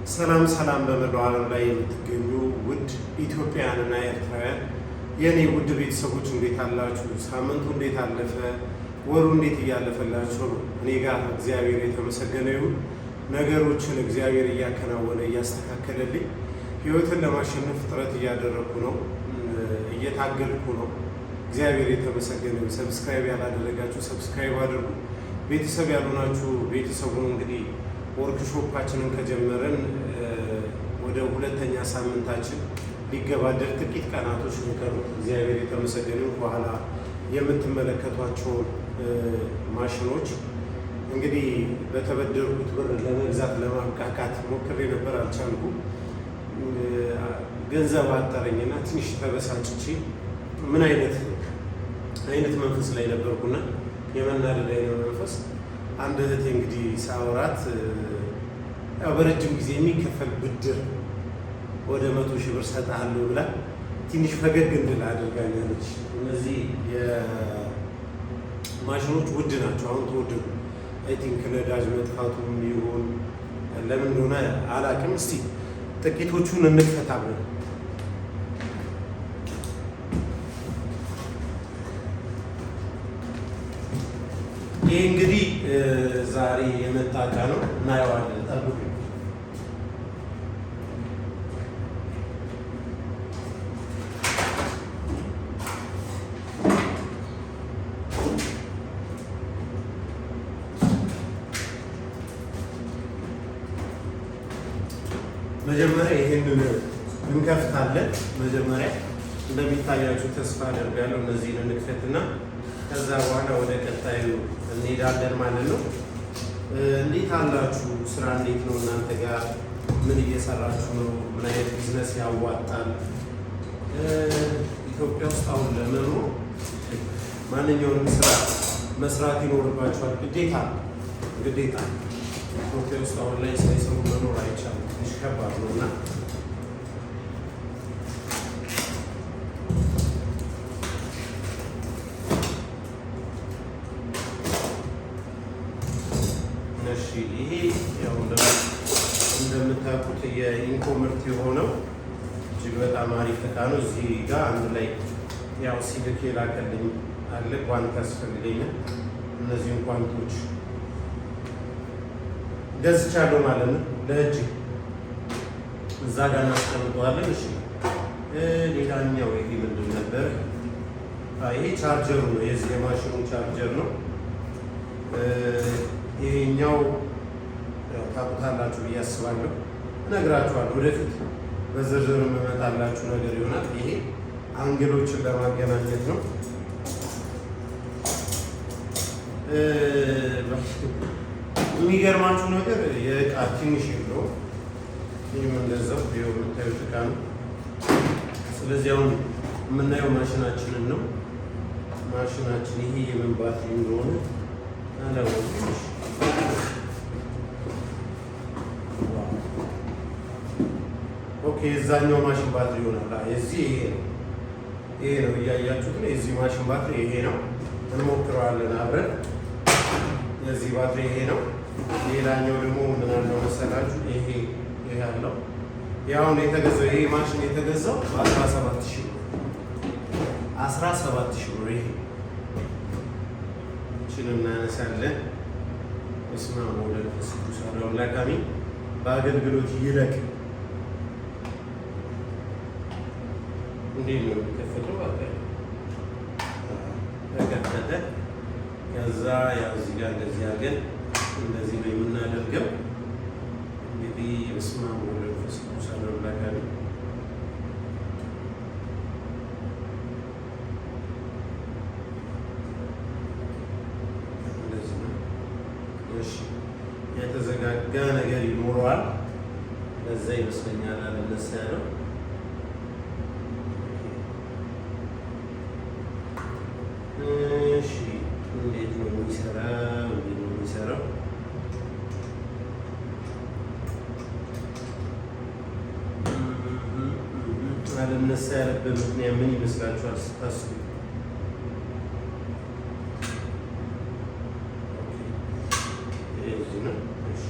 ሰላም ሰላም፣ በመላው ዓለም ላይ የምትገኙ ውድ ኢትዮጵያውያን እና ኤርትራውያን የእኔ ውድ ቤተሰቦች እንዴት አላችሁ? ሳምንቱ እንዴት አለፈ? ወሩ እንዴት እያለፈላችሁ ነው? እኔ ጋር እግዚአብሔር የተመሰገነ ይሁን። ነገሮችን እግዚአብሔር እያከናወነ እያስተካከለልኝ ህይወትን ለማሸነፍ ጥረት እያደረግኩ ነው፣ እየታገልኩ ነው። እግዚአብሔር የተመሰገነ ይሁን። Subscribe ያላደረጋችሁ subscribe አድርጉ። ቤተሰብ ያልሆናችሁ ቤተሰቡን እንግዲህ ወርክሾፓችንን ከጀመርን ወደ ሁለተኛ ሳምንታችን ሊገባደድ ጥቂት ቀናቶች የሚቀሩት፣ እግዚአብሔር የተመሰገነ ይሁን። በኋላ የምትመለከቷቸውን ማሽኖች እንግዲህ በተበደርኩት ብር ለመግዛት ለማብቃቃት ሞክሬ ነበር፣ አልቻልኩም። ገንዘብ አጠረኝና ትንሽ ተበሳጭቼ ምን አይነት መንፈስ ላይ ነበርኩና የመናደድ አይነት መንፈስ። አንድ እህቴ እንግዲህ ሳወራት ያው በረጅም ጊዜ የሚከፈል ብድር ወደ 100,000 ብር ሰጥሃለሁ ብላ ትንሽ ፈገግ እንድል አድርጋኛለች። እነዚህ የማሽኖች ውድ ናቸው፣ አሁን ተወደዱ። I think ነዳጅ መጥፋቱም ይሁን ለምን እንደሆነ አላውቅም። እስቲ ጥቂቶቹን እንክፈት አብረን። ይህ እንግዲህ ዛሬ የመጣ እቃ ነው፣ እናየዋለን። ጠብቁ። መጀመሪያ ይሄንን እንከፍታለን። መጀመሪያ እንደሚታያችሁ ተስፋ አደርጋለሁ። እነዚህን እንክፈትና ከዛ በኋላ ወደ ቀጣዩ እንሄዳለን ማለት ነው። እንዴት አላችሁ? ስራ እንዴት ነው? እናንተ ጋር ምን እየሰራችሁ ነው? ምን አይነት ቢዝነስ ያዋጣል? ኢትዮጵያ ውስጥ አሁን ለመኖር ማንኛውንም ስራ መስራት ይኖርባችኋል። ግዴታ ግዴታ። ኢትዮጵያ ውስጥ አሁን ላይ ሳይሰሩ መኖር አይቻልም። ትንሽ ከባድ ነው እና እሺ፣ ይሄ ያው እንደምታውቁት የኢንኮ ምርት የሆነው እጅግ በጣም አሪፍ እቃ ነው። እዚህ ጋር አንድ ላይ ያው ሲልክ የላከልኝ አለ። ጓንት ያስፈልገኛል። እነዚህን ጓንቶች ገዝቻለሁ ማለት ነው። ለእጅ እዛ ጋር እናስቀምጠዋለን። እሺ፣ ሌላኛው ይሄ ምንድን ነበር? ይሄ ቻርጀሩ ነው። የዚህ የማሽኑ ቻርጀር ነው። ይሄኛው ያው ታውቁታላችሁ ብዬ አስባለሁ። እነግራችኋለሁ ወደፊት በዝርዝር የምመጣላችሁ ነገር ይሆናል። ይሄ angle ኦችን ለማገናኘት ነው። የሚገርማችሁ ነገር የእቃ ትንሽ የለውም። ይህም እንደዛው ይኸው የምታዩት እቃ ነው። ስለዚህ አሁን የምናየው ማሽናችንን ነው። ማሽናችን ይሄ የምን ባትሪ እንደሆነ አላወቅም። Okay፣ የዛኛው ማሽን ባትሪ ይሆናል። የዚህ ይሄ ነው፣ ይሄ ነው እያያችሁት ነው። የዚህ ማሽን ባትሪ ይሄ ነው። እንሞክረዋለን አብረን። የዚህ ባትሪ ይሄ ነው። ሌላኛው ደግሞ ምን አለው መሰላችሁ? ይሄ አለው። ያሁን የተገዛው ይሄ ማሽን የተገዛው በ17,000 ብር፣ 17,000 ብር። ይሄ ችን እናነሳለን። በስመ አብ ወወልድ ወመንፈስ ቅዱስ አሐዱ አምላክ አሜን። በአገልግሎት ይለቅ። እንዴት ነው የሚከፈተው? ተከፈተ። ከዛ ያው እዚህ ጋር እንደዚህ አድርገን እንደዚህ ነው የምናደርገው። እንግዲህ በስመ አብ ወወልድ ወመንፈስ ቅዱስ አሐዱ አምላክ አሜን። እንደዚህ ነው። እሺ፣ የተዘጋጋ ነገር ይኖረዋል። ለዛ ይመስለኛል አልነሳ ያለው። እሺ፣ እንዴት ነው የሚሰራው? እንዴት ነው የሚሰራው? አልነሳ ያለበት ምክንያት ምን ይመስላችኋል ስታስቡ? Okay፣ እዚህ ነው። እሺ፣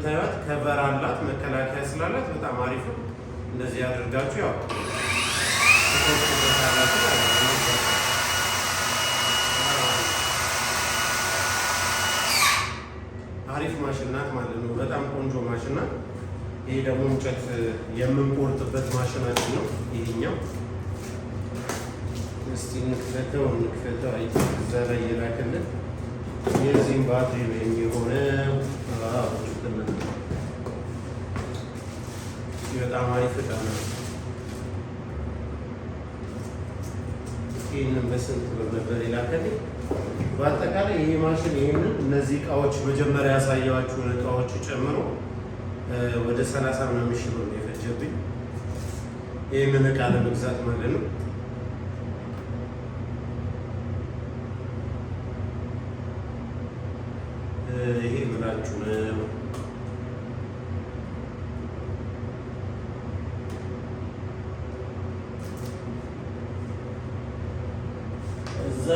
እንደምታዩት cover አላት፣ መከላከያ ስላላት በጣም አሪፍ ነው። እንደዚህ አድርጋችሁ ያው ትቆርጡበታላችሁ ማለት ነው። አሪፍ ማሽን ናት ማለት ነው። በጣም ቆንጆ ማሽን ናት። ይሄ ደግሞ እንጨት የምንቆርጥበት ማሽናችን ነው ይሄኛው። እስቲ እንክፈተው እንክፈተው። አይ እዛ ላይ የላከልን የዚህም ባትሪ ነው የሚሆነው። አዎ በጣም አሪፍ እቃ ነው። ይህንን በስንት ብር ነበር የላከልኝ? በአጠቃላይ ይሄ ማሽን ይህንን እነዚህ እቃዎች መጀመሪያ ያሳየኋችሁን እቃዎች ጨምሮ ወደ 30 ምናምን ሺህ ብር ነው የፈጀብኝ ይህንን እቃ ለመግዛት ማለት ነው። ይሄ ምላችሁ ነው። እዛ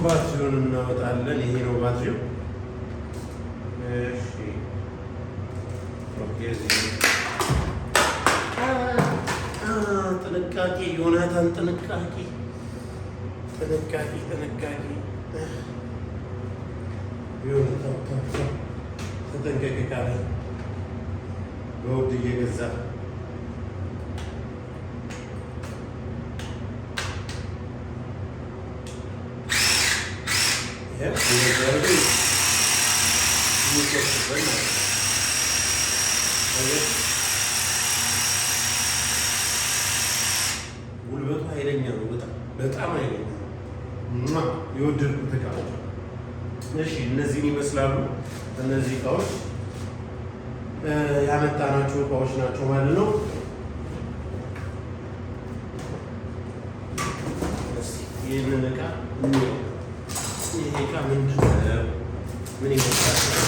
ባትሪውን እናወጣለን። ይሄ ነው ባትሪው። እሺ okay። እዚህ ጥንቃቄ ዮናታን፣ ጥንቃቄ፣ ጥንቃቄ፣ ጥንቃቄ ዮናታን፣ ተጠንቀቅ ካለ በውድ እየገዛ ጉልበቱ ኃይለኛ ነው። በጣም በጣም ኃይለኛ ነው። የወደድኩት እቃ። እሺ እነዚህን ይመስላሉ። እነዚህ እቃዎች ያመጣናቸው እቃዎች ናቸው ማለት ነው። ይህንን እቃ እንየው። ይሄ እቃ ምንድን ነው? ምን ይመስላል?